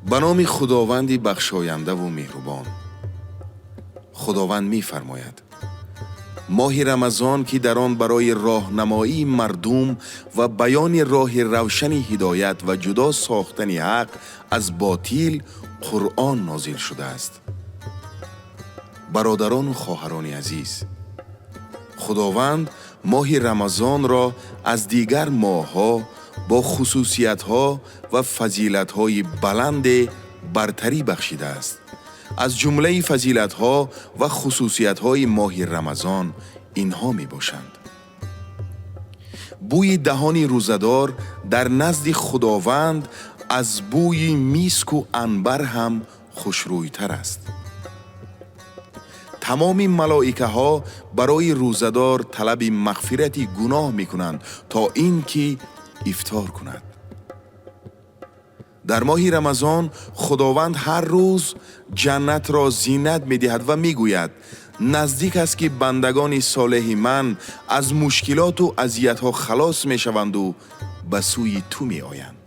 Ба номи Худованди бахшояндаву меҳрубон. Худованд мефармояд: моҳи Рамазон, ки дар он барои роҳнамоии мардум ва баёни роҳи равшани ҳидоят ва ҷудо сохтани ҳақ аз ботил Қуръон нозил шудааст. Бародарону хоҳарони азиз, Худованд моҳи Рамазонро аз дигар моҳҳо бо хусусиятҳо ва фазилатҳои баланде бартарӣ бахшидааст. Аз ҷумлаи фазилатҳо ва хусусиятҳои моҳи Рамазон инҳо мебошанд: бӯи даҳони рӯзадор дар назди Худованд аз бӯи миску анбар ҳам хушрӯйтар аст. Тамоми малоикаҳо барои рӯзадор талаби мағфирати гуноҳ мекунанд, то ин ки ифтор кунад. Дар моҳи Рамазон Худованд ҳар рӯз ҷаннатро зинат медиҳад ва мегӯяд: наздик аст, ки бандагони солеҳи ман аз мушкилоту азиятҳо халос мешаванду ба сӯи ту меоянд.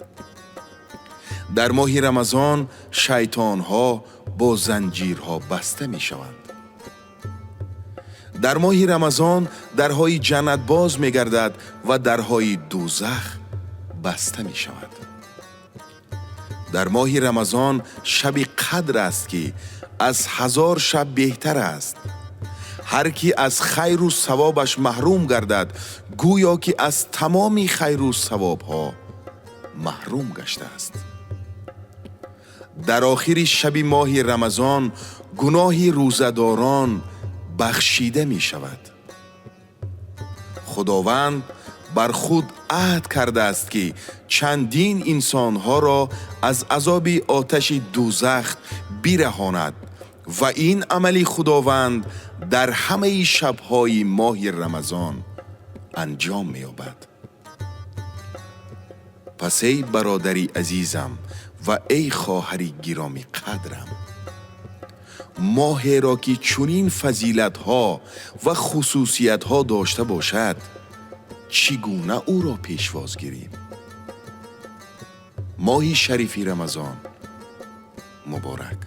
Дар моҳи Рамазон шайтонҳо бо занҷирҳо баста мешаванд. Дар моҳи Рамазон дарҳои ҷаннат боз мегардад ва дарҳои дӯзах баста мешавад. Дар моҳи Рамазон шаби қадр аст, ки аз 1000 шаб беҳтар аст. Ҳар ки аз хайру савобаш маҳрум гардад, гӯё ки аз тамоми хайру савобҳо маҳрум гаштааст. Дар охири шаби моҳи Рамазон гуноҳи рӯзадорон бахшида мешавад. Худованд бар худ аҳд кардааст, ки чандин инсонҳоро аз азоби оташи дӯзах бираҳонад ва ин амали Худованд дар ҳамаи шабҳои моҳи Рамазон анҷом меёбад. Пас эй бародари азизам ва эй хоҳари гиромӣ қадрам, моҳеро ки чунин фазилатҳо ва хусусиятҳо дошта бошад, чӣ гуна ӯро пешвоз гирем? Моҳи шарифи Рамазон муборак!